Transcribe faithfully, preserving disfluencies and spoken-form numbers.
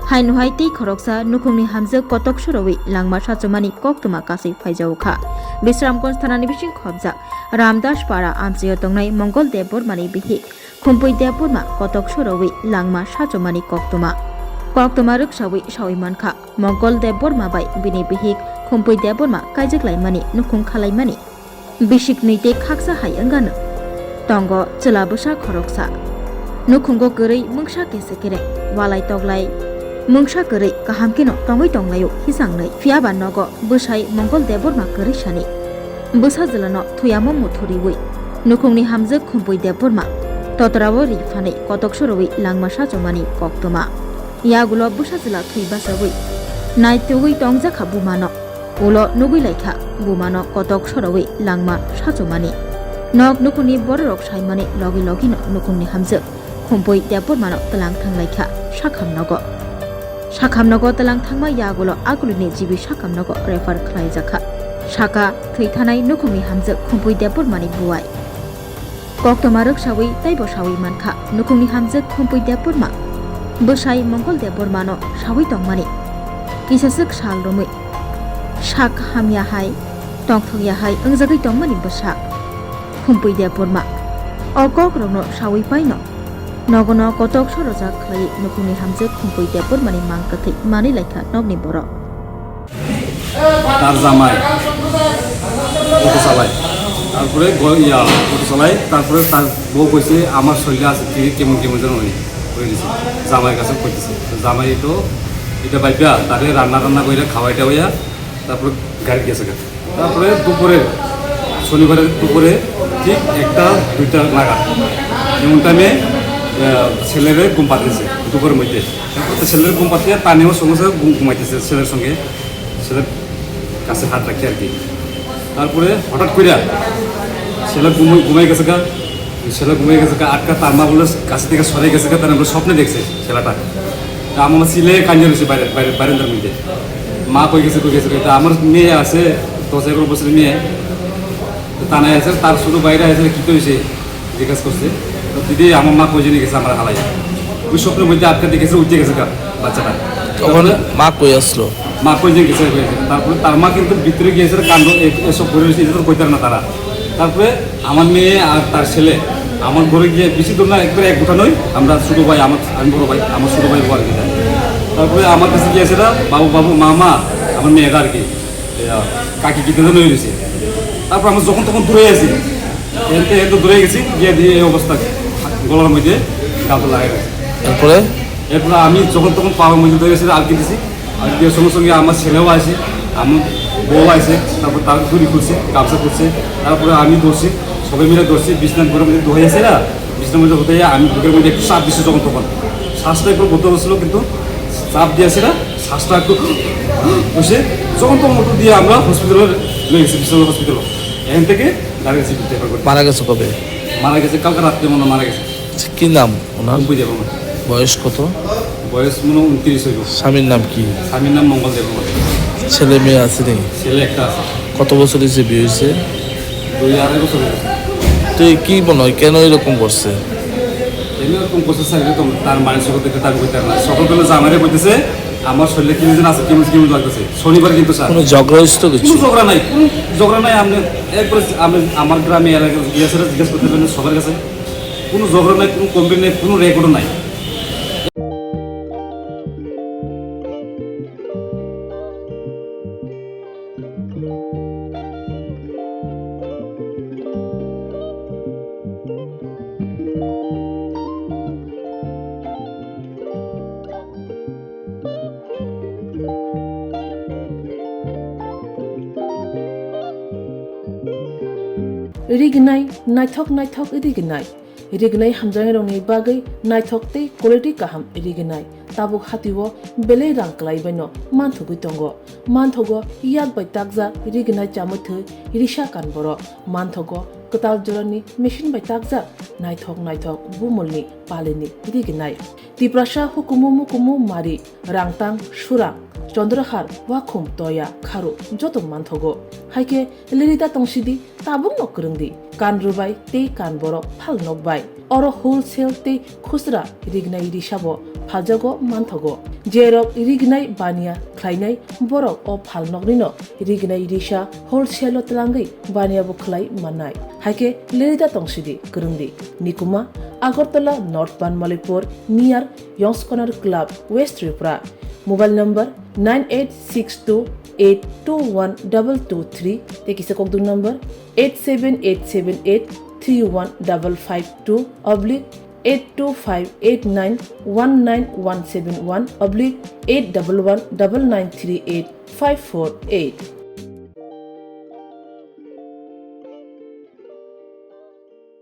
Phaino hai tei khoroksa nukhungni hamjwk kotok sorowi langma sachomani koktwma kasui phaijao kha. Bisramganj thanani bising khopjak Ramdas para amchaio tongnai Mongol Debbarmani bihik Khumpui Debbarma kotok sorowi langma sachomani koktwma. Koktwma rwksawi sawi mankha, Mongol Debbarma bai bini bihik Khumpui Debbarma kaijak laimani nukhung khalaimani. Bisiknwi tei khaksa hai wngano tongo chwla bwsa khoroksa. Nukhungo kwrwi mungsa kese kereng, walai toklai mungsa kwrwi kaham kheno tongwi tonglaio hisangnwi. Phiyaba nogo bwsai Mongol Debbarma kwrwi sani. Bwsa jwlano thwiyamo muthuriwi nukhungni hamjwk Khumpui Debbarma totrao ri phanwi kotok sorowi langma sachomani koktwma. Yagulo bwsa jwla thwi bachawi naitugwi tongjakha bumano. Ulo nugwi laikha bumano kotok sorowi langma sachomani. Nok nukhungni bororok saimani logi logino nukhungni hamjwk Khumpui Debbarmano twlang thanglaikha sakham nogo. Sakham nogo twlang thangma yagulo agulini G B sakham nogo refer khlaijakha. Saka thwi thanai nukhungni hamjwk Khumpui Debbarmani buai. Koktwma rwksawi teibo sawi mankha, nukhungni hamjwk Khumpui Debbarma bwsai Mongol Debbarmano sawi tongmani. Kisaswk sal romwi sak hamya hai, tongthokya hai wngjagwi tongmani bwsa Khumpui Debbarma. O kokrokno sawi paino nogono kotok sorojak khlaiwi nukhungni hamjwk Khumpui Debbarmani mang kwthwi manwi laikha nokni borok. তার জামাই অটো চালায়, তারপরে গ-, ইয়া, অটো চালায়, তারপরে তার বউ কইছে, "আমার শরীরে আছে, কে-, কেমন কেমন যেন হয়ে, হয়ে গেছে।" জামাইর কাছে কইতেছে। তো জামাই তো এটা বাইপা, তারে রান্না টান্না করে খাওয়াই টাওয়াইয়া তারপরে গাড়ি গেছে গা। তারপরে দুপুরে, শনিবারের দুপুরে ঠিক একটা দুইটা নাগাদ এমন টাইমে, আহ, ছেলেরে ঘুম পাড়িয়েছে দুপুরের মধ্যে। তো ছেলের ঘুম পাড়িয়ে তানিও সঙ্গে সঙ্গে ঘুম-, ঘুমাইতেছে ছেলের সঙ্গে, ছেলের কাছে হাত রাখি আর কি। তারপরে হঠাৎ কইরা ছেলে ঘুমাই, ঘুমাই গেছে গা, ছেলে ঘুমাই গেছে গা, আটকা তার মা বলে কাছে থেকে সরে গেছে গা, তার আমরা স্বপ্নে দেখছে ছেলেটা। তা আমার ছেলে কান্না রয়েছে বাইরে, বাইরে, বারান্দার মধ্যে। মা কই গেছে, কই গেছে, কই গেছে? তা আমার মেয়ে আছে দশ এগারো বছরের মেয়ে, তো তা নাই আছে, তার ছোট বাইরে আছে, কি তো হয়েছে? জিজ্ঞাসা করছে, তো দিদি, আমার মা কই জানি গেছে, আমার হালাই। ওই স্বপ্নের মধ্যে আটকা দেখেছে, উঠে গেছে গা বাচ্চাটা। তখন তারপরে মা কই আসলো? মা কই যে গেছে, কই গেছে। তারপরে তার মা কিন্তু ভিতরে গিয়েছে, কাণ্ড এ-, এসব করে রয়েছে, এটা তো কইতার না তারা। তারপরে আমার মেয়ে আর তার ছেলে আমার ঘরে গিয়ে বেশি দূর না, একবারে এক গুঠা নই, আমরা ছোট ভাই, আমার, আমি বড় ভাই, আমার ছোট ভাই বউ আর কি যায়। তারপরে আমার কাছে গিয়েছে, "বাবু, বাবু, মা, মা, আমার মেয়েটা আর কি, এ, কাকি কিনতে জন্য রয়েছে।" তারপর আমরা যখন তখন দূরে আছি, এতে এত দূরে গেছি, গিয়ে দিয়ে এই অবস্থা, গলার মধ্যে গামছা লাগাই গেছে। তারপরে? এরপরে আমি যখন তখন পাওয়ার মধ্যে ধরে গেছে, আলকি দিছি। আর বিয়ের সঙ্গে সঙ্গে আমার ছেলেও আছে, আমার বউ আছে, তারপর তার ঘুড়ি খুলছে, গামছা খুলছে, তারপরে আমি ধরছি, সবাই মিলে ধরছি, বিছনার ঘরের মধ্যে দোহাই আছে না, বিছনার মধ্যে হতে আমি বুকের মধ্যে একটু চাপ দিচ্ছি যখন তখন। শ্বাসটা একটু বন্ধ হচ্ছিল, কিন্তু চাপ দিয়েছে না, শ্বাসটা একটু হয়েছে, যখন তখন ওটু দিয়ে আমরা হসপিটালে নিয়ে গেছি, বিশ্বনাথ হসপিটাল। এখান থেকে ডাইরেক্ট জিপিতে রেফার করি। মারা গেছে কবে? মারা গেছে কালকে রাত্রে মনে হয় মারা গেছে। আচ্ছা, কি নাম ওনার? অম্বুজা বাবা। বয়স কত? বয়স মনে হয় ঊনত্রিশ হইব। স্বামীর নাম কি? স্বামীর নাম মঙ্গল দেব আমার। ছেলে মেয়ে আছে নি? ছেলে একটা আছে। কত বছর হয়েছে বিয়ে হয়েছে? দুই আড়াই বছর হয়েছে। তো এই কি মনে হয়, কেন এরকম করছে? কেন এরকম করছে স্যার, এটা তো তার মানসিকতা দেখে তার বলতে পারে না। সকালবেলা জামাইরে বলতেছে, "আমার শরীরে কি যেন আছে, কেমন কেমন লাগতেছে।" শনিবার কিন্তু স্যার। কোনো ঝগড়া হয়েছে তো কিছু? কোনো ঝগড়া নাই, কোনো ঝগড়া নাই। আপনি একবারে, আমি আমার গ্রামে এলাকায় গিয়ে আছে, জিজ্ঞেস করতে পারেন সবার কাছে। কোনো ঝগড়া নাই, কোনো কমপ্লেন নাই, কোনো রেকর্ডও নাই। Rignai, naithok naithok rignai. Rignai hamjaknairokni bagwi naithok tei quality kaham rignai. Tabuk hatio belai rang kwlaibaino manthogwi tongo. Manthogo yak bai takjak rignai chamwi thwi risa kan borok. Manthogo kwtal jorani machine bai takjak naithok naithok bumulni palini rignai. Tiprasa hukumu mukumu mari, rangtang, surang, chondrahar, wakhum, toya, kharu joto manthogo. Haikhe lirida tongsidi, tabukno kwrwngdi. kanrwbai tei kanborok phalnok bai. Oro wholesale tei khusra rignai risabo phaljago manthogo. Jerok rignai baniya khlainai borok o phalnoknino rignai risa wholesale-o twlangwi baniyabo khlai mannai. Haikhe lerida tongsidi kwrwngdi. Nikuma, Agartala North Banmalipur near Yongskonar Club, West Tripura. Mobile number nine eight six two eight two one double two three tei kisa kokdung number eight seven eight seven eight three one double five two oblique eight two five eight nine one nine one seven one oblique eight double one double nine three eight five four eight.